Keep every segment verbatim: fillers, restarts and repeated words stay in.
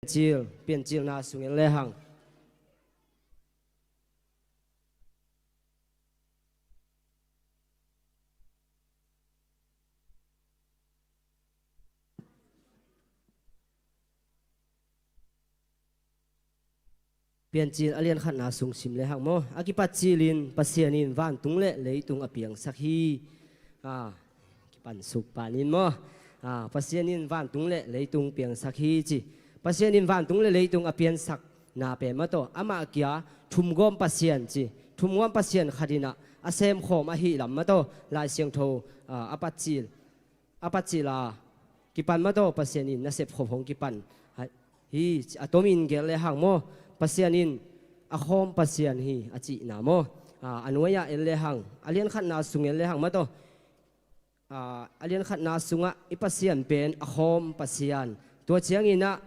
Piancil, piancilna sung en lehang. Piancil a lian khatna sung sim lehang maw. A kipat cilin Pasian in vantung le leitung a piangsak hi. A, kipan suk panin maw. A, Pasian in vantung le leitung piangsak hi ci. Pasian in vantung le leitung a piansakna pen maw tawh, amah kia thumgawm Pasian ci. Thumgawm Pasian khat in ah a semkhawm ahih lam maw tawh, Lai Siangtho, a, a patcil, a patcil a kipan maw tawh, Pasian in nasep khop hong kipan hi, a tomin gel lehang maw. Pasian in a khawm Pasian hi a cihna maw. A, a nuai-ah en lehang, a lian khatna sung en lehang maw tawh. A, a lian khatna sungah i Pasian pen a khawm Pasian. Tua ciangin ah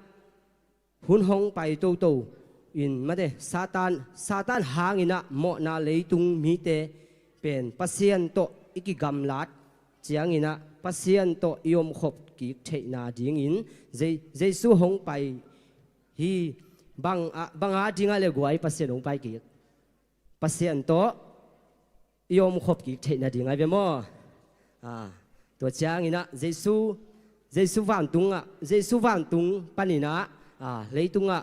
hun hong pai toto in mate, Satan, Satan hangin ah mawhna leitung mite pen Pasian tawh i kigamlat ciangin ah Pasian tawh i omkhop kik theihna dingin Je-, Jesu hong pai hi. Bang a, bang a dingah le guai Pasian hong pai kik? Pasian tawh i omkhop kik theihna ding ai ve maw. A, tua ciangin ah Jesu, Jesu vantungah, Jesu vantung panin ah, a, leitungah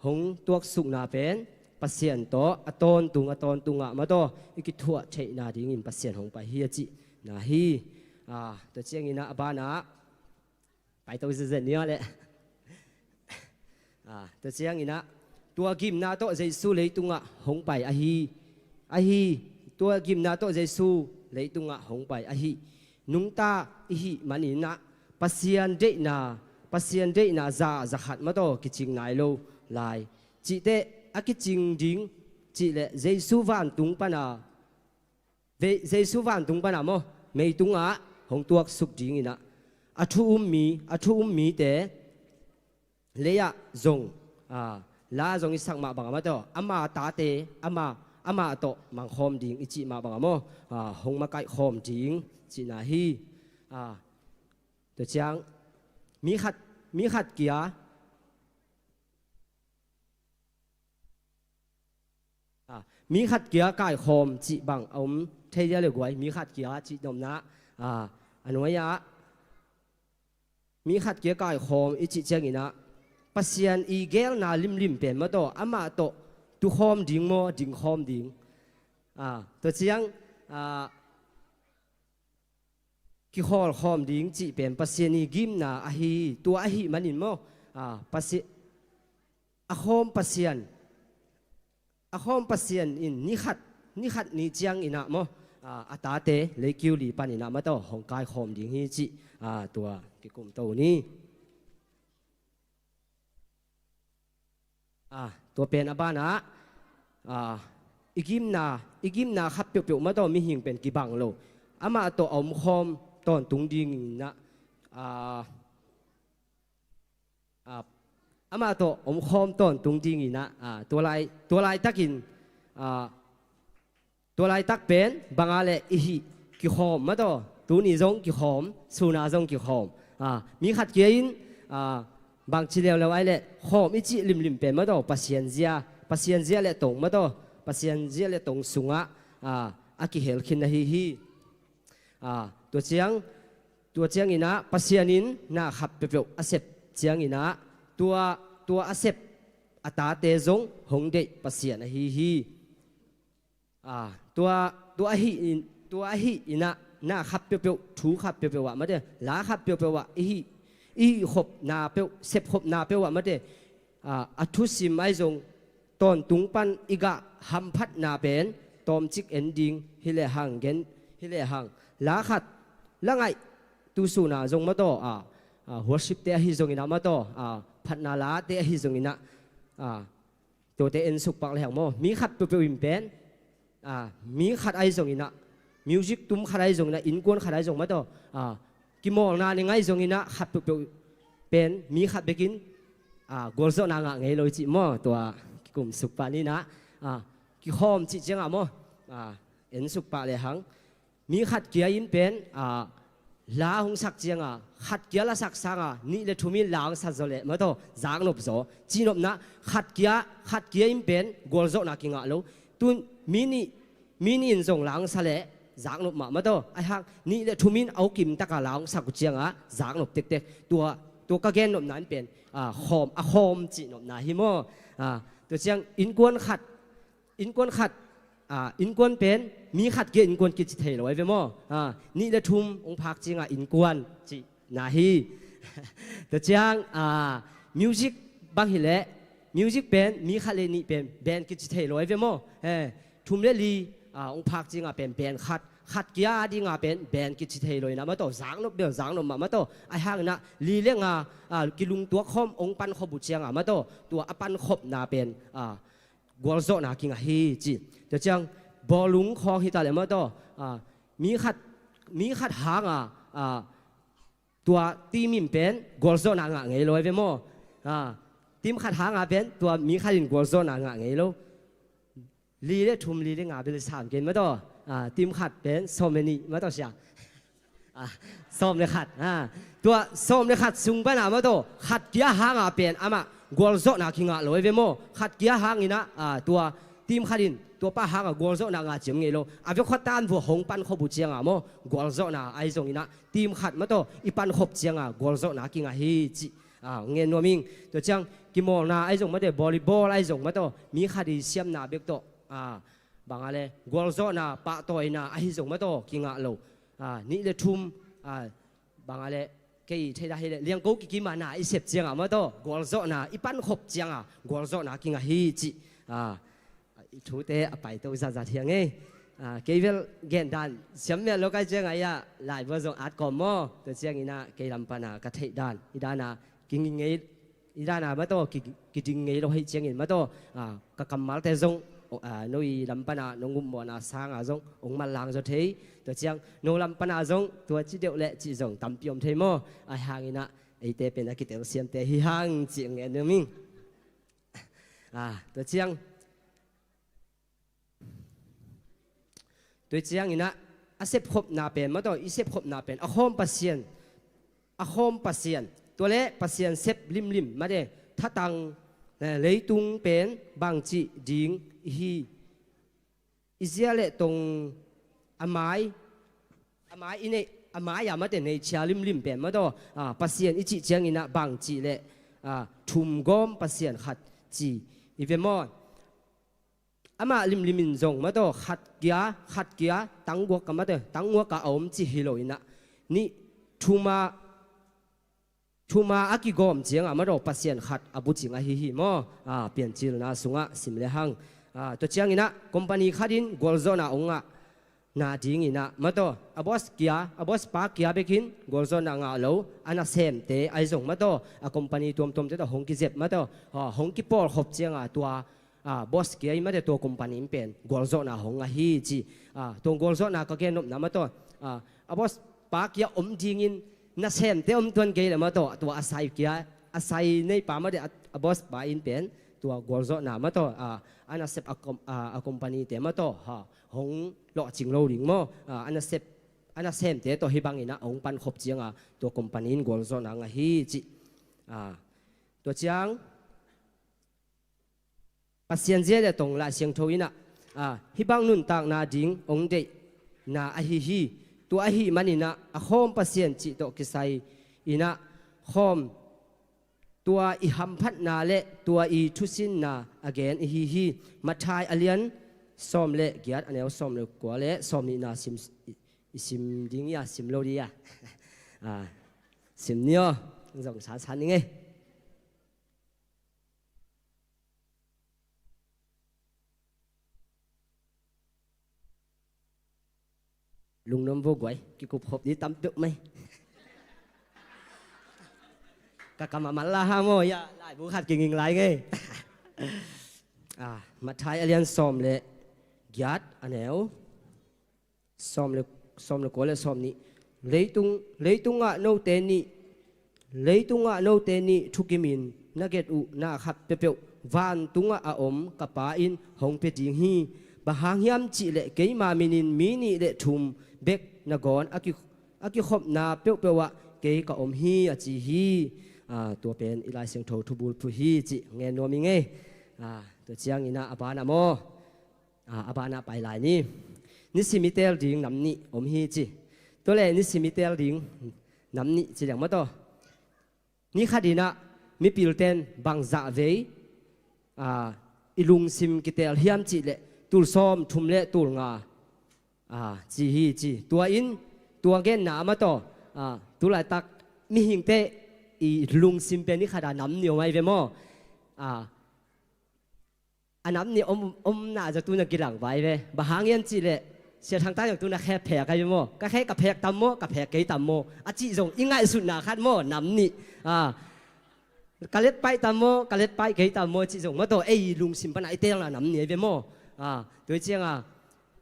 hong tuaksukna pen Pasian tawh a tawntung, a tawntungah maw tawh i kithuah theihna dingin Pasian hong pai hi a cihna hi. A, tua ciangin ah a banah pai to zenzen ni aw leh. A, tua ciangin ah tua gimna tawh Jesu leitungah hong pai ahi, ahi, tua gimna tawh Jesu leitungah hong pai ahi. Nungta i hih manin ah Pasian deihna, Pasian deihna za, za khat maw tawh kicing nai lo lai. Cihteh a kicing ding cih leh Jesu vantung pana Ve-, Jesu vantung pana maw, meitungah hong tuaksuk dingin ah, a thu um mi, a thu um mite lei-ah zong, a, la zong i sak mah bangah maw tawh, ama tate, ama, amah tawh mangkhawm ding i cih mah bangah maw, a, hong makaihkhawm ding cihna hi. A, tua ciang mi khat, mi khat kia, a, mi khat kia kaikhawm cih bang a om thei dia le guai, mi khat kia cih nopna, a, a nuai-ah mi khat kia kaikhawm i cih ciangin ah Pasian i gelna limlim pen maw tawh, amah tawh tukhawm ding maw, dingkhawm ding. A, tua ciang, a, kikhawlkhawm ding cih pen Pasian i gimna ahi, tua ahih manin maw, a, Pasi-, a khawm Pasian, a khawm Pasian in ni khat, ni khat ni ciangin ah maw, a, a tate leikiu li panin ah maw tawh hong kaikhawm ding hi cih, a, tua kikum to ni. A, tua pen a banah, a, i gimna, i gimna khat peuhpeuh maw tawh mihing pen kibang lo. Amah tawh a omkhawm tawntung dingin ah, a, a, amah tawh omkhawm tawntung dingin ah, a, tua lai, tua laitakin, a, tua laitak pen banga le i hih kikhawm maw tawh, tuni zong kikhawm, suna zong kikhawm. A, mi khat kia in, a, bangci leuleu ai le khawm i cih limlim pen maw tawh, Pasian zia, Pasian zia le tong maw tawh, Pasian zia le tong sungah, a, a kihel khin ahi hi. A, tua ciang, tua ciangin ah Pasian in na khat peuhpeuh a sep ciangin ah tua, tua a sep a tate zong hong deih Pasian ahi hi. A, tua, tua ahi in, tua ahi in ah na khat peuhpeuh, thu khat peuhpeuh ah mate, la khat peuhpeuh ah i hih, i hih khopna peuh, sep khopna peuh ah mate, a, a thusim ai zong tawntung pan i gah hamphatna pen tawmcik en ding hi lehang, gen hi lehang, la khat la ngaih tu suna zong maw tawh, a, a, worship te ahi zongin ah maw tawh, a, phatna late ahi zongin ah, a, tuate en suk pak lehang maw, mi khat peuhpeuh in pen, a, mi khat ahi zongin ah, music tum khat ahi zongin ah, innkuan khat ahi zong maw tawh, a, kimawlna ni ngai zongin ah khat peuhpeuh pen mi khat bekin, a, gualzawhna ngah ngei lo i cih maw, tua kikum suk pah ni in ah, a, kikhawm cih ciangah maw, a, en suk pah lehang, mi khat kia in pen, a, la hong sak cianga khat kia la sak sanga nih le thum in la hong sak zaw leh maw taw zaknop zaw. Cihnopna khat kia, khat kia in pen gualzawhna kingah lo. Tun mi nih, mi nih in zong la hong sa leh zaknop mah maw taw. Ahi hang nih le thum in a ukim taka la hong sak uh cianga zaknop tektek. Tua, tua ka gennopna in pen a khawm, a khawm cihnopna hi maw. A, tua ciang innkuan khat, innkuan khat, a, innkuan pen mi khat kia innkuan kici thei lo ahi ve maw. A, nih le thum hong phak cianga innkuan cihna hi. Tua ciang, a, music bang hileh music pen mi khat le nih pen band kici thei lo ahi ve maw. E, thum le li, a, hong phak cianga pen band khat, khat kia a dinga pen band kici thei lo inah maw taw zaknop bel zaknop mah maw taw. Ahi hang inah li le nga, a, kilungtuak khawm hong pankhop uh cianga maw taw. Tua a pankhopna pen, a, gualzawhna kingah hi ci. Tua ciang bawlung khawng hi ta leh maw taw, a, mi khat, mi khat hanga, a, tua team in pen gualzawhna ngah ngei lo ahi ve maw. A, team khat hanga pen tua mi khat in gualzawhna ngah ngei lo. Li le thum, li le nga bel sam ken maw taw. A, team khat pen sawm le nih maw taw sia. A, sawm le khat. A, tua sawm le khat sung pana maw taw khat kia hanga pen amah gualzawhna kingah lo ahi ve maw. Khat kia hang inah, a, tua team khat in tua pa hanga gualzawhna ngah ci om ngei lo. A vekhuatan vua hong pankhop uh cianga maw gualzawhna ahi zong inah team khat maw taw i pankhop cianga gualzawhna kingah hi cih, a, ngen nuam ing. Tua ciang kimawlna ahi zong maw taw, volleyball ahi zong maw taw mi khat i siamna bek tawh, a, banga le gualzawhna pahtawina ahi zong maw taw kingah lo. A, nih le thum, a, banga le kei theida hileh liangko kikima na i sep cianga maw taw gualzawhna i pankhop cianga gualzawhna kingah hi cih, a, i thute a paito zatzat hi a ngei. A, kei bel gendan siam mial lo kai cianga ia laibua zong at kawm maw. Tua ciang inah kei lam pana ka theih dan i dana kinging ngei, i dana maw taw ki, kiding ngei lo hei ciangin maw taw, a, ka kammalte zong, a, no i lam pana nong upmawhna sanga zong hong manlang zaw thei. Tua ciang no lam pana zong tua ci deuh leh cih zong tampi om thei maw. Ahi hang inah eite pen a kitelsiamte hi hang cih ngen nuam ing. A, tua ciang Tua ciang inah a sepkhopna pen maw taw, i sepkhopna pen a khawm Pasian, a khawm Pasian, tua le Pasian sep limlim mate thatang, eh, leitung pen bangcih ding i hi, i zia le tong a mai, a mai i neih, a mai a mate neichia limlim pen maw taw, a, Pasian i cih ciang inah bangcih le, a, thumgawm Pasian khat ci i ve maw. Amah limlim in zong maw taw khat kia, khat kia tanguak ka mate, tanguak ka a om ci hi lo inah nih thuma, thuma a kigawm cianga maw taw Pasian khat a bucing ahi hi maw. A, Piancilna sungah sim le hang. A, tua ciang inah company khat in gualzawhna hong ngah na ding inah maw taw a boss kia, a boss pa kia bekin gualzawhna ngah lo, a nasemte ahi zong maw taw a company tuamtuamte tawh hong kizep maw taw, a, hong kipawlkhop cianga tua, a, boss kia i mate tua company in pen gualzawhna hong ngah hi ci. A, tua gualzawhna ka gennopna maw taw, a, a boss pa kia om dingin nasemte om tuan kei le maw taw tua a sai kia, a sai neipa mate a, a boss pa in pen tua gualzawhna maw taw, a, a nasep a com-, a, a companyte maw taw, ha, hong lawhcing lo ding maw. A, a nasep, a nasemte tawh hih bangin ah hong pankhop cianga tua company in gualzawhna ngah hi cih. A, tua ciang Pasian zia le tong Lai Siangtho in ah, a, hih bang nuntakna ding hong deihna ahi hi. Tua ahih manin ah a khawm Pasian cih tawh kisai in ah khawm tua i hamphatna le tua i thusinna a gen ihi hi. Matthai a lian sawm le giat a neu sawm le kua le sawm nihna sim, i, i sim ding ia, sim lo ding ia? A, sim ni aw, zong sasan ning ei. Lungnuam vo guai, kikup khop ding tam peuh mai. Ka kam a man la ha maw, ia, laibu khat kinging lai ngei. A, Matthai a lian sawm le giat a neu sawm le, sawm le kua le sawm nih. Leitung, leitungah note nih, leitungah note nih thukimin na get uh na khat peuhpeuh vantungah a om ka Pa in hong pia ding hi. Bang hang hiam cihleh keima minin mi nih le thum bek nangawn a ki, a kikhopna peuhpeuh ah kei ka om hi a ci hi. Ah, tua pen i Lai Siangtho thubulphuh hi cih ngen nuam ing ei. Ah, tua ciangin ah a banah maw, ah, a banah pai lai ni. Nisim i teel ding nam nih om hi ci. Tua leh nisim i teel ding nam nih ci leng maw taw, ni khat in ah mipilte'n bangzah vei, ah, i lungsim kiteel hiam cih leh tul sawmthum le tul nga, ah, ci hi ci. Tua in, tua genna ah maw taw, ah, tu laitak mihingte i lungsim pen ni khat ah nam nih om ahi ve maw. Ah, a nam nih om, omna zong tu na kilang vai ve. Bang hang hiam cih leh, Sia Thang Tang zong tu na khe phek ahi ve maw. Ka khe ka phek tam maw, ka phek kei tam maw a cih zong i ngaihsutna khat maw, nam nih. Ah, ka let paih tam maw, ka let paih kei tam maw a cih zong maw taw, ei lungsim pan ah i teelna nam nih ahi ve maw. Ah, tua hi ciang a,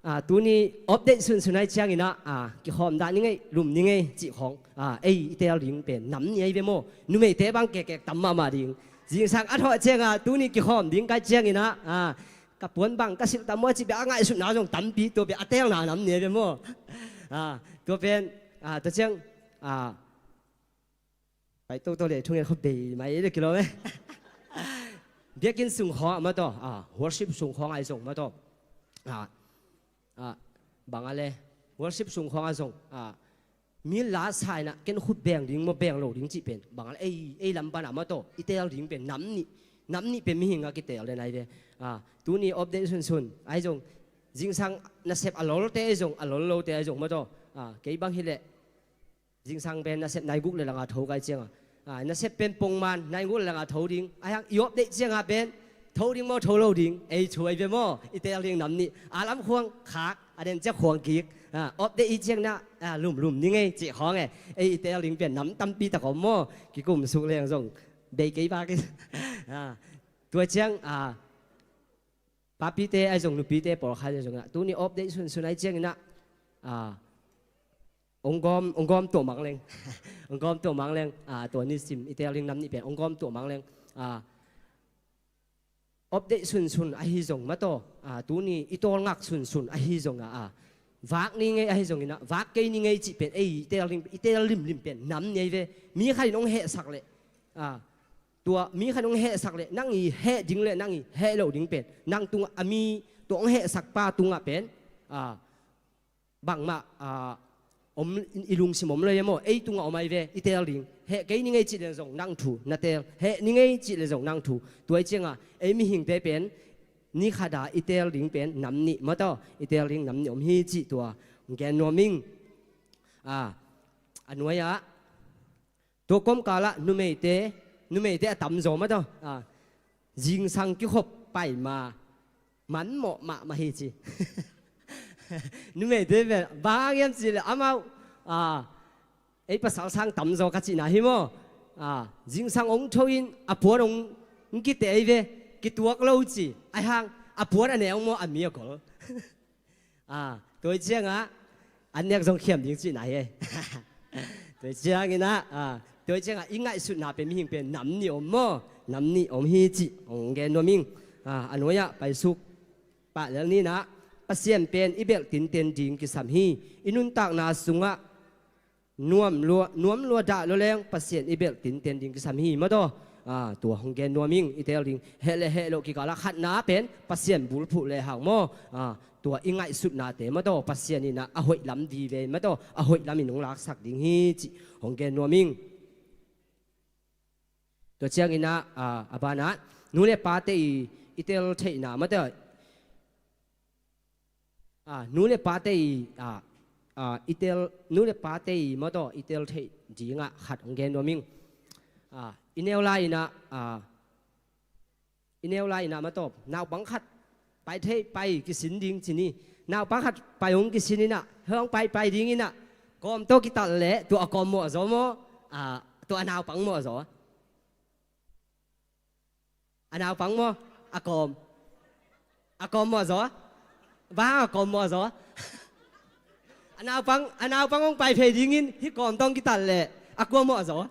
ah, tuni update sunsun ahi ciangin ah, ah, kikhawm dah ning ei, lum ning ei cih khawng, ah, ei i teel ding pen nam nih ahi ve maw. Numeite bang kekek tam mahmah ding. Zingsang a thawh ciang a, tuni kikhawm ding ka hih ciangin ah, ah, ka puan bang ka silh tam maw a cih bek a ngaihsutna zong tampi, tua bek a teelna nam nih ahi ve maw. Ah, tua pen, ah, tua ciang, ah, pai toto le thungen khaw bei mai le kilawm e. Biakinn sung khawng ah maw taw, ah, worship sung khawng ah zong maw taw, ah, ah, bang a le, worship sung khawng ah zong, ah, mi la sa in ah ken khut beng ding maw, beng lo ding cih pen bang a le, ei, ei lam pan ah maw taw, i teel ding pen nam nih, nam nih pen mihing a kiteel den ahi ve. Ah, tuni update sunsun ahi zong, zingsang nasep a lolte ahi zong, a lol lote ahi zong maw taw, ah, kei bang hi leh, zingsang pen nasep nai guk le lang a tho ka hih ciang a, ah, nasep pen pongman nai guk le lang a tho ding. Ahi hang i update ciang a pen tho ding maw, tho lo ding, ei thu ahi ve maw, i teel ding nam nih. A lam khuang khak, a den ciang khuang kik. Ah, update i ciang na, ah, lum, lum ning ei cih khawng e. Ei i teel ding pen nam tampi tak om maw. Kikum suk leng zong bei kei bak in. Ah, tua ciang, ah, papite ahi zong, nupite pawlkhat ahi zong ah, tuni update sunsun ahi ciangin ah, ah, ong gawm, ong gawm tuah mang leng. Ong gawm tuah mang leng. Ah, tua nisim i teel ding nam nih pen ong gawm tuah mang leng. Ah, update sunsun ahi zong maw taw, ah, tuni i tawlngak sunsun ahi zong ah, ah, vak ning ei ahi zongin ah, vak kei ning ei cih pen ei i teel ding, i teel limlim pen nam nih ahi ve. Mi khat in ong hehsak leh, ah, tua mi khat in ong hehsak leh, nang i heh ding le nang i heh loh ding pen nang tungah, a mi tua ong hehsak pa tungah pen, ah, bangmah, ah, om, i lungsim om lo hi maw. Ei tungah om ahi ve, i teel ding. Heh kei ning ei cih leng zong nang thu na teel, heh ning ei cih leng zong nang thu. Tua hi ciang a, ei mihingte pen ni khat a i teel ding pen nam nih maw taw, i teel ding nam nih om hi cih tua gen nuam ing. Ah, a nuai ah, tua kawmkal ah numeite, numeite a tamzaw maw taw, ah, zingsang kikhop pai ma, man mawh mahmah hi ci. Numeite pen bang hang hiam cih leh amau, ah, ei pasal sang tamzaw ka cihna hi maw. Ah, zingsang ong tho in a puan ong, ong kiteh ahi ve, kituak lo ci. Ahi hang a puan a ne ong maw, a mi a gol. Ah, tua hi ciang ah, an nek zong khiam ding cihna hi e. Tua hi ciangin ah, ah, tua hi ciang ah, i ngaihsutna pen mihing pen nam nih om maw, nam nih om hi cih ong gen nuam ing. Ah, a nuai ah pai suk pah lel ni in ah, Pasian pen i belh tinten ding kisam hi. I nuntakna sungah nuam lua, nuam lua dah lua leng Pasian i belh tinten ding kisam hi maw taw. Ah, tua hong gen nuam ing, i teel ding. Heh le heh loh kikal ah khatna pen Pasian bulphuh le hang maw. Ah, tua i ngaihsutnate maw taw, Pasian in ah a hoih lam vive maw taw, a hoih lam in hong laksak ding hi cih hong gen nuam ing. Tua ciangin ah, ah, a banah, nu le pate i, i teel theihna maw taw, ah, nu le pate i, ah, ah, i teel, nu le pate i maw taw, i teel theih dingah khat hong gen nuam ing. Ah, i neu lai in ah, ah, i neu lai in ah maw taw, naupang khat pai thei, pai kisin ding ci ni. Naupang khat pai hong kisin in ah, hong pai pai ding in ah, kawm tawh kitat leh, tua a kawm mawh zaw maw, ah, tua a naupang mawh zaw? A naupang maw, a kawm? A kawm mawh zaw? Bang hang a kawm mawh zaw? A naupang, a naupang hong pai phei dingin hih kawm tawh kitat leh a kua mawh zaw?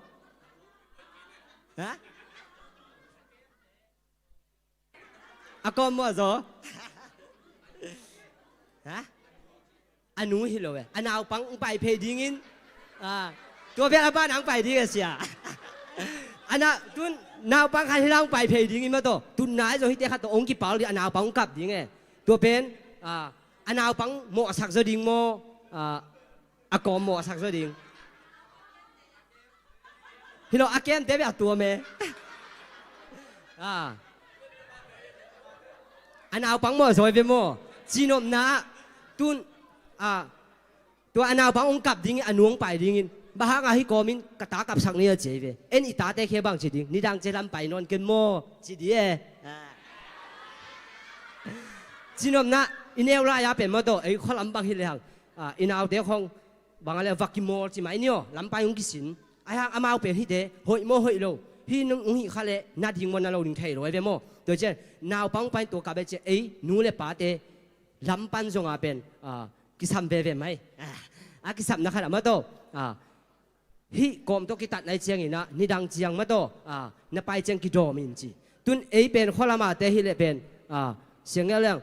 Ha? A kawm mawh zaw? Ha? A nu hi lo e. A naupang hong pai phei dingin Ah, tua bel a ban ang pai ding e sia. Ana tun naupang khat hi lang pai phei ding in maw taw. Tun nai zong hite khat taw ong kipal ding, a naupang ong kap ding e. Tua pen, ah, a naupang mawhsak zaw ding maw, ah, a kawm mawhsak zaw ding. Hi lo, a kemte bia tua me. Ah. A naupang mawh zaw ve maw. Cinopna tun, ah, tua a naupang ong kap ding in, a nu ong pai ding in. Bang hang a hi kawm in ka ta kapsak ni a ci ei ve. En i tate khia bang ci ding. Nidang ci lam pai nawn ken maw ci ding e. Ah. Cinopna i neu lai a pen maw taw, ei khualam bang hi le hang, ah, i naute khong bang a le va kimawl ci mai ni aw, lampai hong kisin. Ahi hang amau pen hite hoih maw hoih lo, hih nung hong hih kha le na ding maw na lo ding thei lo ei ve maw. Tua ciang naupang pai tua kap e ci ei nu le pate lampan zong a pen, ah, kisam veve mai. Ah, a kisapna khat a maw taw, ah, hih kawm tawh kitat nai ciangin ah, nidang ciang maw taw, ah, na pai ciang kidawm in ci. Tun ei pen khualam a te hi le pen, ah, siang ngial leng.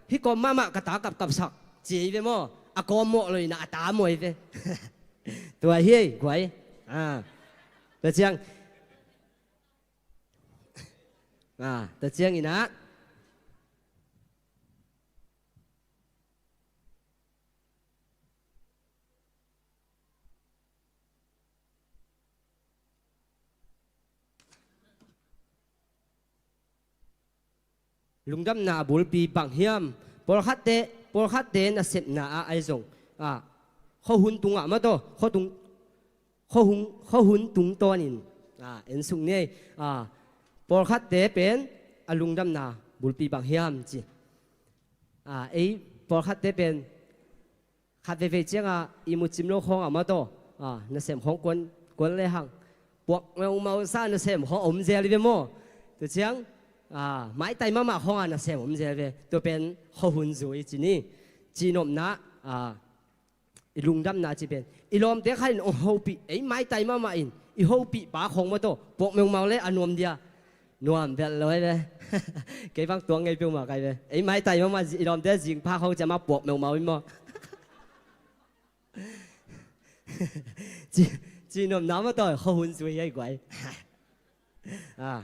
Hih kawm mahmah ka ta kapkapsak ci ei ve maw. A kawm mawh lo in ah, a ta mawh ei ve. Tua hi ei guai. Ah. Tua ciang. Ah, tua ciangin ah. Lungdamna a bulpi bang hiam? Pawlkhatte, pawlkhatte nasepna ah ahi zong, ah, khuahun tungah maw taw, khuatung, khuahun, khuahun tungtawnin, ah, en suk ni ei, ah, pawlkhatte pen a lungdamna bulpi bang hiam ci. Ah, ei pawlkhatte pen khat veivei ciangah ihmut cim lo khawngah maw taw, ah, nasem khawng kuan, kuan le hang puak meumau sa nasem khawng om zel hi ve maw. Tua ciang, ah, maitai mahmah khawngah nasem om zel ve. Tua pen khuahun zui ci ni. Cinopna, ah, i lungdamna ci pen i lawmte khat in hong hopih, ei maitai mahmah in i hopih pa khawng maw taw, puak meumau le a nuam dia. Nuam bel lo ei ve. Kei bang tuang ngei peuhmah kai ve. Ei maitai mahmah zi-, i lawmte zingpha khawng ciah mah puak meumau in maw. Ci, cinopna maw taw, khuahun zui ei guai. Ah.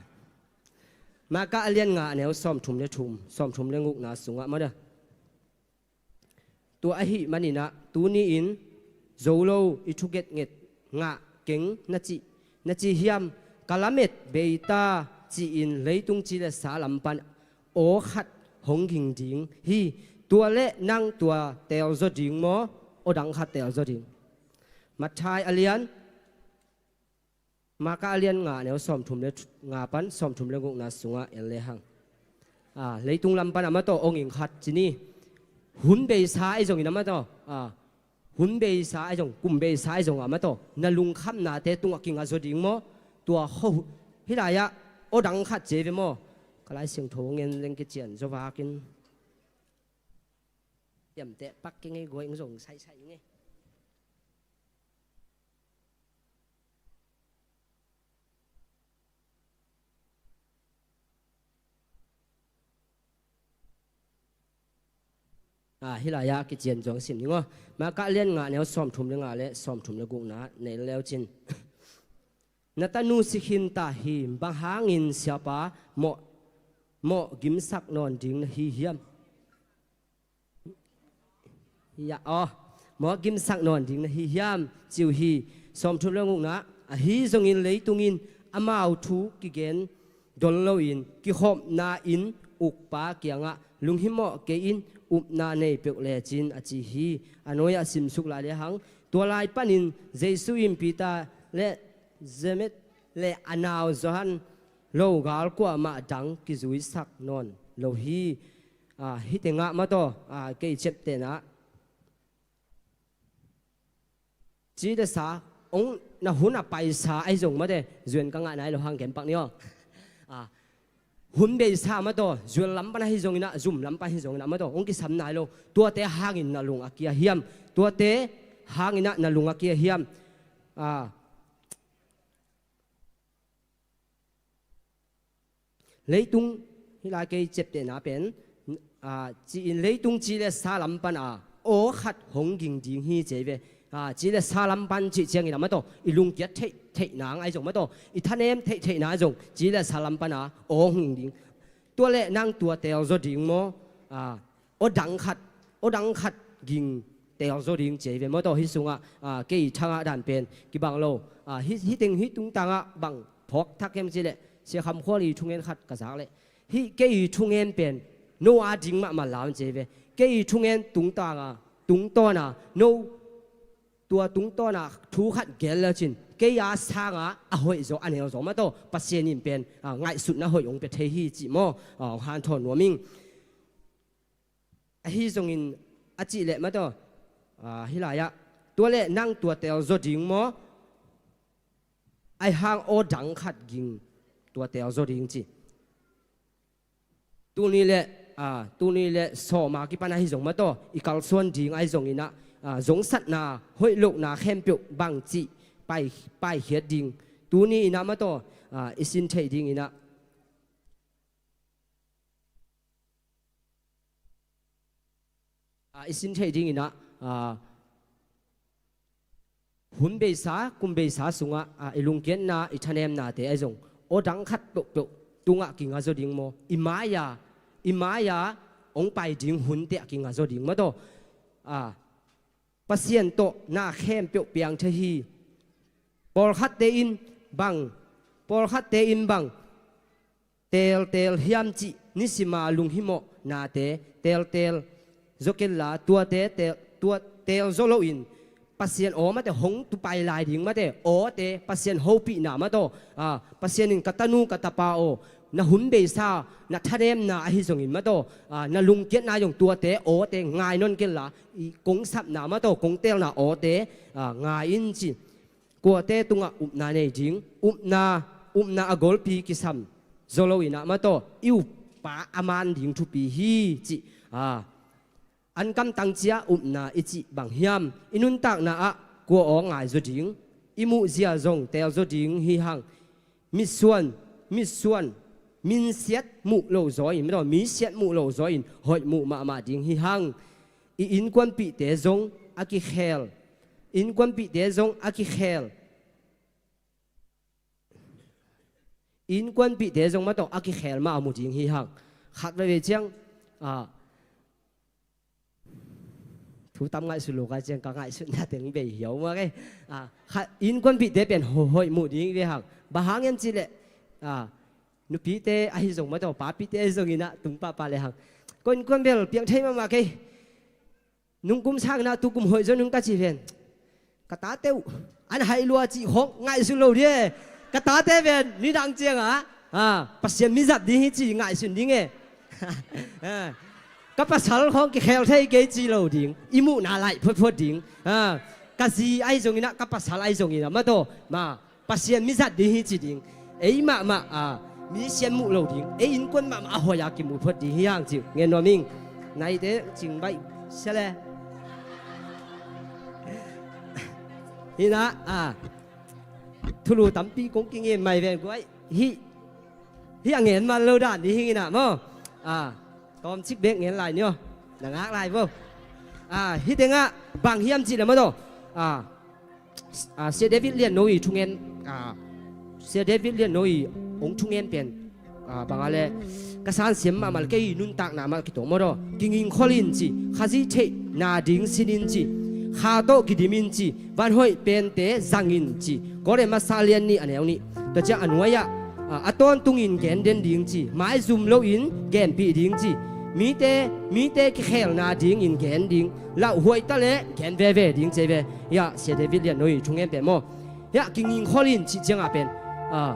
Marka a lian nga a neu sawmthum le thum, sawmthum le gukna sungah maw dia. Tua ahih manin ah tuni-in zo lo i thugetnget ngah keng na ci, na ci hiam? Ka lamet bei ta ci-in leitung ci le sa lam pan aw khat hong ging ding hi. Tua leh nang tua teel zaw ding maw, aw dang khat teel zaw ding? Matthai a lian Marka a lian nga a neu sawmthum le th-, nga pan sawmthum le gukna sungah en le hang. Ah, leitung lam pan a maw taw, aw ging khat ci ni. Hun beisa ahi zongin a maw taw. Ah, hun beisa ahi zong, kum beisa ahi zong a maw taw, na lungkhamnate tungah kingah zaw ding maw? Tua khuahu-, hih lai-ah aw dang khat ci ei ve maw? Ka Lai Siangtho ngen leng kician zaw vakin. Iamteh pak keng ei guai, ong zong saisai ing ei. Ah, hih lai-ah kician zong sim ning aw. Marka lian nga neu sawmthum le nga le sawmthum le gukna nei leucin. Na tanu si khin ta hi, bang hangin siapa mawh, mawh gimsak nawn ding na hi hiam? Hi ah, aw, mawh gimsak nawn ding na hi hiam? Ci uh hi. Sawmthum le gukna, ahi zongin leitung in amau thu kigen dol loin kikhopna in ukpa kiangah lunghimawh kei in, upna nei peuh lecin a ci hi. A nuai-ah simsuk lai le hang. Tua lai panin Jesu in Peter le James le a nau Johan lo gal kuamah dang kizuisak nawn lo hi. Ah, hih tengah maw taw, ah, kei ciaptehna. Ci le sa, ong na hun a paisa ahi zong maw te, zuan ka ngah nai lo hang kem pak ni aw. Ah, hun beisa maw taw, zuan lam pan ahi zongin ah, zum lam pan ahi zongin ah maw taw, ong kisam nai lo. Tuate hangin na lung a kia hiam? Tuate hangin ah na lung a kia hiam? Ah, leitung, hih lai kei ciaptehna pen, ah, ci-in leitung ci le sa lam pan a aw khat hong ging ding hi ci ei ve. A, ci le sa lam pan cih ciangin a maw taw, i lungkiat theih theihna ngai zong maw taw, i thanem theih theihna zong ci le sa lam pan a aw hong ding. Tua le nang tua teel zaw ding maw? A, aw dang khat, aw dang khat ging teel zaw ding ci ei ve maw taw. Hih sungah, a, kei thangah dan pen kibang lo. A, hih, hih teng hih tungtangah bang phawk thak hiam ci le, Sia Kham Khual i thungen khat ka zak le, hih kei i thungen pen no a ding mahmah lam ci ei ve. Kei i thungen tungtanga, tungtawna no, tua tungtawna thu khat gel le cin, kei a sanga a hoih zaw, a neu zaw maw taw, Pasian in pen, a, ngaihsutna hoih hong pia thei hi cih maw? A, hong hanthawn nuam ing. Ahi zongin a cih leh maw taw, a, hih lai-ah, tua le nang tua teel zaw ding maw? Ahi hang aw dang khat ging tua teel zaw ding ci. Tuni le, a, tuni le sawma kipan ahi zong maw taw, i kalsuan ding ahi zongin ah, a, zongsatna, hoih lohna khempeuh bang cih pai, paikhiat ding. Tuni in ah maw taw, a, i sin theih dingin ah, a, i sin theih dingin ah, a, hun beisa, kum beisa sungah, a, i lungkiatna, i thanemnate ahi zong aw dang khat peuhpeuh tungah kinga zaw ding maw? I mai-a, i mai-a hong pai ding hunte ah kinga zaw ding maw taw. A, Pasian tawh na khempeuh piang thei hi. Pawlkhatte in bang, pawlkhatte in bang teelteel hiam cih nisima lunghimawh nate teelteel zaw kenla, tuate teel, tua teel zaw loin Pasian aw mate hong tupai lai ding mate, awte Pasian hopihna maw taw, a, Pasian in ka tanu ka tapa aw, na hun beisa, na thanemna ahi zongin maw taw, a, na lungkiatna zong tuate awte ngai nawn kenla, i kong sapna maw taw, kong teelna awte, a, ngai in ci. Kuate tungah upna nei ding, upna, upna a golpi kisam zaw loin ah maw taw, i uppa a man ding thupi hi cih. A, an kamtang cia upna i cih bang hiam? I nuntakna ah kua aw ngai zaw ding, i muhzia zong teel zaw ding hi hang. Mitsuan, mitsuan, minsiat muh lo zaw in, maw taw, mi siat muh lo zaw in hoih muh mahmah ding hi hang. I innkuanpihte zong a kikhel, innkuanpihte zong a kikhel, innkuanpihte zong maw taw a kikhel mah a mu ding hi hang. Khat veivei ciang, a, thu tam ngaihsut lo ka ciang ka ngaihsutna teng bei hiau mah kei. A, khat, innkuanpihte pen ho-, hoih muh ding ve hang. Bang hang hiam cih leh, a, nupite ahi zong maw taw, papite ahi zongin ah tung pahpah le hang, ko innkuan bel piang thei mahmah kei. Nungkum sangin ah tukum hoih zaw nung ka ci ven. Ka tate uh an haih lua cih khawng ngaihsun lo ding e. Ka tate ven nidang ciangah, a, Pasian mizat ding hi ci ngaihsun ding e. A, ka pasal khawng kikhel thei kei ci lo ding. I muhna laih photphot ding. A, ka zi ahi zongin ah, ka pasal ahi zongin ah maw taw, ma, Pasian mizat ding hi ci ding. Ei mahmah, a, mi sian muh lo ding. Ei innkuan mahmah a hoih a kimuh phot ding hi hang ci uh. Ngen nuam ing. Naite cing baih sia le. Hi na, a, thulu tampi kong kingen mai ven guai. Hih, hih a ngen man lo dan ding hi na maw? A, tawmcik bek ngen lai ni aw. Na ngak lai bo. A, hih tengah bang hiam cih le maw taw, a, a, Sia David Lian No i thungen, a, Sia David Lian No i hong thungen pen, a, bang a le, ka sansiam mahmah le kei nuntakna mah kitawng maw taw. Kingingkhol in ci, Khazih theihna ding sin in ci, kha tawh kidim in ci, van hoih pente zang in ci. Kawlem masa lian nih a neu nih. Tua ciang a nuai-ah, a, a tawntungin gen den ding ci, maizum loin genpih ding ci. Mite, mite kikhelna dingin gen ding. Lauhuai ta le gen veve ding ci ve. Hiah Sia David Lian No i thungen pen maw? Hiah kingingkhol in cih ciangah pen, a,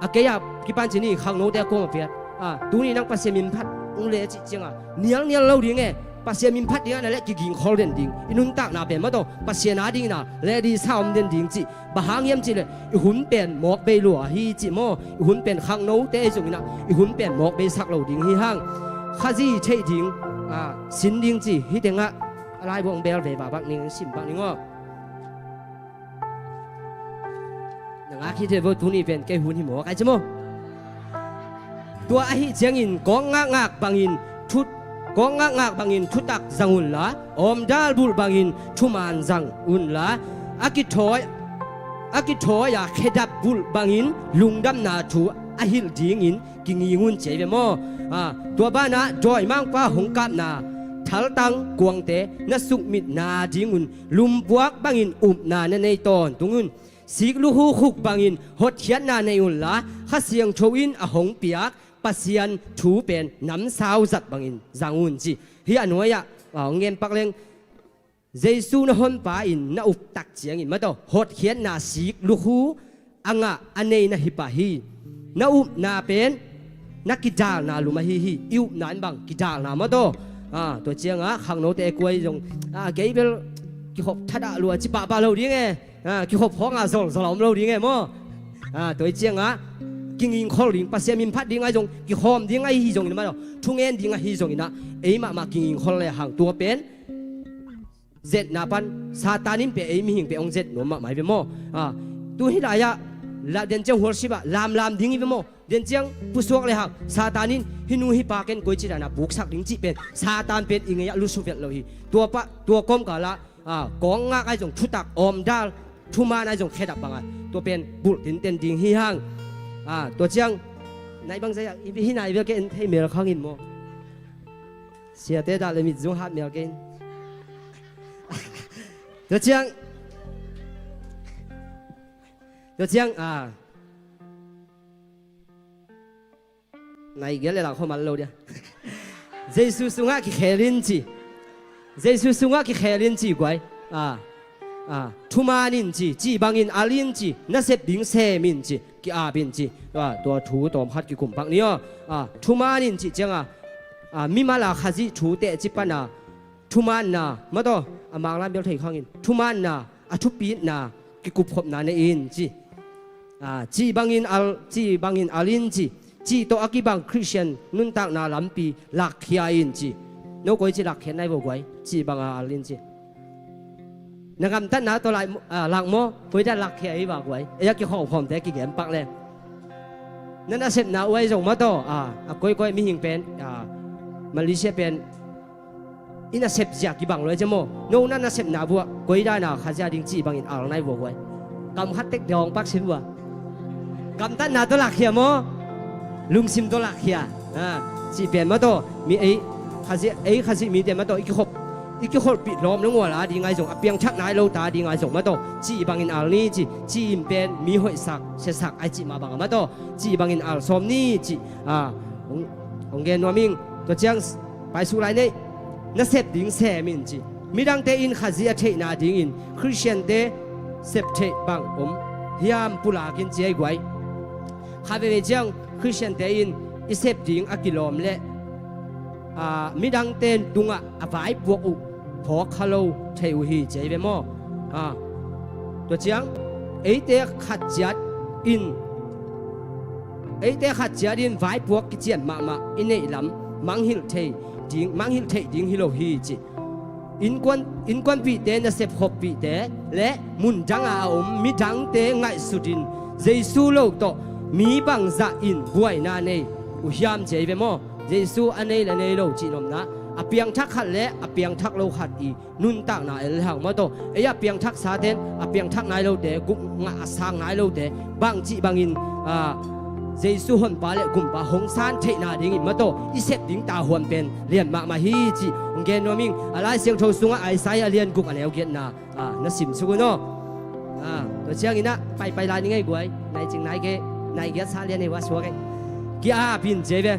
a kei a kipan ci ni, khangnote a kuamah piat. A, tuni nang Pasian min phat ung le cih ciangah nialnial lo ding e. Pasian min phat dingah na le kigingkhol den ding. I nuntakna pen maw taw, Pasian a dingin a le di sa om den ding cih. Bang hang hiam cih leh i hun pen mawk bei lua hi cih maw? I hun pen khangnote ahi zongin ah i hun pen mawk bei sak lo ding hi hang. Khazih theih ding, a, sin ding ci. Hih tengah a laibu hong bel ve bak ning, sim bak ning aw. Na ngak hi thei vo, tuni pen kei hun hi mawk ai ci maw? Tua ahi ciangin kong ngakngak bangin thu, Kawkngakngak bangin thutak zang unla, awmdal bulh bangin thuman zang unla, a kithawi, a kithawi a khedap bulh bangin lungdamna thu a hilh dingin kinging un ci ei ve maw? A, tua banah dawimangpa hong kapna thaltang kuangte na sukmitna dingun lumpuak bangin upna na nei tawntung un. Sik lukhu khuk bangin hotkhiatna nei unla, Kha Siangtho in a hong piak Pasian thu pen namsau zat bangin zang un ci. Hih a nuai-ah, a, hong gen pak leng, Jesu na honpa in na uptak ciangin mataw, hotkhiatna sik lukhu a ngah a nei na hi pah hi. Na upna pen na kidalna lum ahi hi. I upna in bang kidalna mataw. A, tua ciangah khangnote kuai zong, a, kei bel kikhop thadah lua ci pahpah lo ding e. A, kikhop khawngah zolzol a om lo ding e maw? A, tua i ciangah kinging khol ding, Pasian min phat ding ahi zong, kikhawm ding ahi zongin mataw, thungen ding ahi zonginah ei mahmah kinging khol le hang tua pen zetna pan Satan in pen ei mihing pen hong zet nuam mahmah hi ve maw? A, tu hih lai-ah la den ciang worship ah lamlam ding hi ve maw? Den ciang pusuak le hang Satan in hih nu hih pa ken koici dana puksak ding cih pen Satan pen i ngei ah lusu velh lo hi. Tua pah, tua kawmkalah, a, kawkngak ahi zong thutak, awmdal, thuman ahi zong khedap banga tua pen bulh tinten ding hi hang. A, tua ciang nai bang zai-ah i hih nai bel ke en thei mel khangin maw? Siate dah le mit zung hat mel kein. Tua ciang, tua ciang, a, nai gial le lang khawm al lo dia. Jesu sungah kikhel in ci. Jesu sungah kikhel in ci guai. A, a, thuman in ci, cih bangin al in ci, na sep ding sem in ci, ki-ap in ci. A, tua thu tawm khat kikum pak ni aw. A, thuman in cih cianga, a, mimal a Khazih thu teh ci pana thumanna mataw, a manglam bel thei khangin thumanna, a thupitna, kikupkhopna nei in ci. A, cih bangin al, cih bangin al in ci. Cih tawh a kibang Khristian nuntakna lampi lakkhia in ci. No koici lakkhia nai vo guai, cih banga al in ci. Na gamtatna tawh lai, a, lak maw, koici lakkhia ei va guai. Ei a kikhawmkhawmte kigen pak le. Na nasepna uai zong mataw, a, a koikoi mihing pen, a, Malaysia pen i nasep zia kibang lo e cia maw? No na nasepna buah koi dana Khazih a ding cih bangin al nai vua guai. Kam khat tek dawng pak sin vua. Gamtatna tawh lakkhia maw? Lungsim tawh lakkhia. A, cih pen mataw, mi ei Khazih, ei Khazih mite mataw i kikhop, i kikholhpih lawm lungual a ding ahi zong, a piangthak nai lo ta ding ahi zong mataw, cih bangin al ni ci, cih in pen mi hoihsak siasak ai cih mah bang a mataw, cih bangin al sawm ni ci. A, hong, hong gen nuam ing. Tua ciang paisuk lai neih, na sep ding sem in ci. Midangte in Khazih a theihna dingin Khristiante sep theih bang om hiam pulak in ci ei guai. Kha veve ciang Khristiante in i sep ding a kilawm leh, a, midangte tungah a vaipuak uh phawk kha lo thei uh hi ci ei ve maw? A, tua ciang eite khat ciat in, eite khat ciat in vaipuak kician mahmah i neih lam manghilh thei ding, manghilh theih ding hi lo hi ci. Innkuan, innkuanpihte, nasep khoppihte le mundanga a om midangte ngaihsutin Jesu lo tawh mi bangzah in buaina nei uh hiam ci ei ve maw? Jesu a nei le nei lo cih nopna, a piangthak khat le a piangthak lo khat i nuntakna el hang mataw. Ei a piangthaksaten a piangthak nai lote, gupngah a sang nai lote bangcih bangin, a, Jesu honpa le gumpa hong san theihna dingin mataw i sep ding tahuan pen lian mahmah hi cih hong gen nuam ing. A Lai Siangtho sungah Isaiah a lian guk a neu giatna, a, na simsuk un aw. A, tua cianginah paipai lai ni ngei guai, nai cing nai ke, nai giatsa lian ei vua suak ei. Ki-ap in ci ei ve.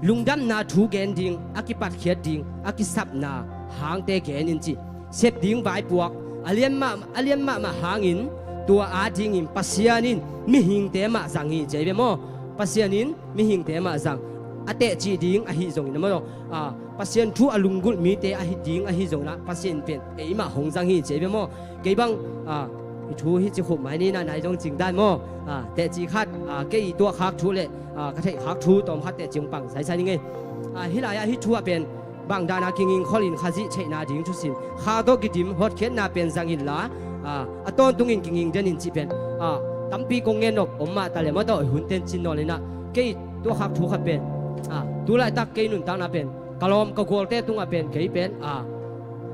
Lungdamna thu gen ding, a kipatkhiat ding, a kisapna hangte gen in ci. Sep ding vaipuak a lian mah, a lian mahmah hangin tua adingin Pasian in mihingte mah zang hi ci ei ve maw? Pasian in mihingte mah zang. A tehcih ding ahi zongin a maw? A, Pasian thu a lunggulh mite ahi ding ahi zongin ah Pasian pen ei mah hong zang hi ci ei ve maw? Kei bang, a, i thu hi ci khup mai ni na nai zong cing dan maw? A, tehcih khat, a, kei i tuahkhak thu le, a, ka theihkhak thu tawmkhat tehcih hong pang saisai ni ngei. A, hih lai-ah hih thu ah pen bang dana kinging kholin Khazih theihna ding thusin kha tawh kidim hotkhiatna pen zang inla, a, a tawntungin kinging den in cih pen, a, tampi kong ngen nop om mah ta le mataw i hun ten cin nawl inah kei i tuahkhak thu khat pen, a, tulaitak kei nuntakna pen ka lawm ka gualte tungah pen kei pen a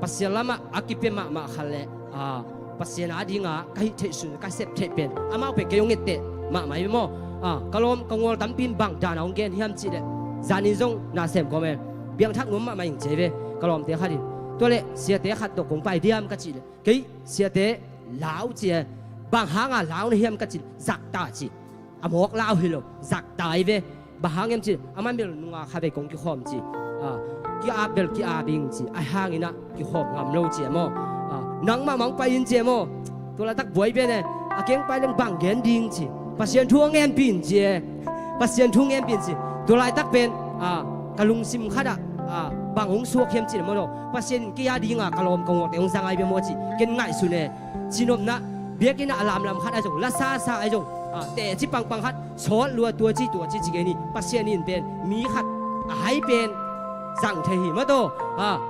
Pasian lamah a kipia mahmah khat le a Pasian a dinga ka hih theih sun ka sep theih pen amau pen kei hong etteh mahmah hi maw. A ka lawm ka gual tampi in bang dan a hong gen hiam cihleh, zanin zong na sem kawm e, biangthak nuam mahmah ing ci hi ve. Ka lawmte khat in, tua leh siate khat tawh kong pai diam ka cihleh, kei siate lau ci e. Bang hanga lau na hiam ka cihleh, zakta ci. A mawk lau hi lo, zakta hi ve. Bang hang hiam cihleh, aman bel nunga kha vei kong kikhawm ci. A ki-ap bel ki-ap ing ci. Ahi hanginah kikhawm ngam lo ci e maw. A nangmah mah hong pai in ci e maw. Tua laitak buai pen e, a keng pai leng bang gen ding ci. Pasian thu hong ngenpih in ci e. Pasian thu hong ngenpih in ci. Tua laitak pen a ka lungsim khatah a bang hong suak hiam cihleh maw, Pasian in kei a dinga ka lawm ka gualte hong zang ahi ve maw ci ken ngaihsun e. Cinopna, biakinn ah a lamlam khat ahi zong, lasasa ahi zong, a teci pangpang khat sawt lua, tua ci tua ci ci kei ni. Pasian in pen mi khat a hai pen zang thei hi maw taw.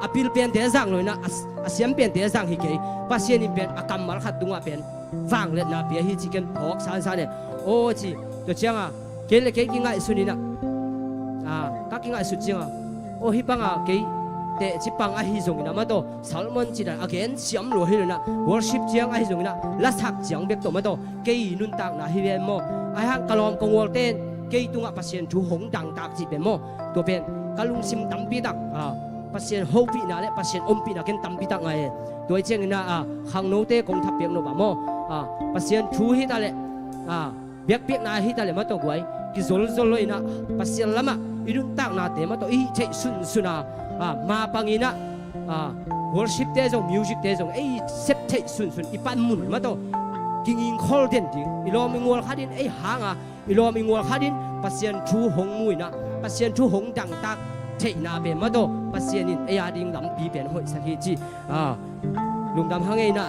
A pil pente zang lo inah a siam pente zang hi kei. Pasian in pen a kammal khat tungah pen vangliatna pia hi ci ken phawk sansan e. Aw ci, tua cianga kei le kei kingaihsun inah a ka kingaihsut cianga, aw hih banga kei teci pang ahi zonginah maw taw, sermon ci dan a gen siam lua hi lo inah, worship ciang ahi zonginah, lasak ciang bek tawh maw taw, kei nuntakna hi ve maw. Ahi hang ka lawm ka gualte in kei tungah Pasian thu hong dangtak cih pen maw, tua pen ka lungsim tampitak a Pasian hopihna le Pasian ompihna ken tampitak ngai e. Tua hi cianginah a khangnote kong thapiak nop ah maw, a Pasian thu hi ta leh a biakpiakna hi ta leh maw taw guai, kizolzol lo inah Pasian lamah i nuntaknate maw taw i hih theih sunsun a, a ma panginah a worshipte zong, musicte zong ei sep theih sunsun i panmun maw taw kingingkhol den ding. I lawm i gual khat in ei hanga i lawm i gual khat in Pasian thu hong mu inah, Pasian thu hong dangtak theihna pen maw taw, Pasian in ei a ding lampi pen hoihsak hi ci. A lungdam hang e inah.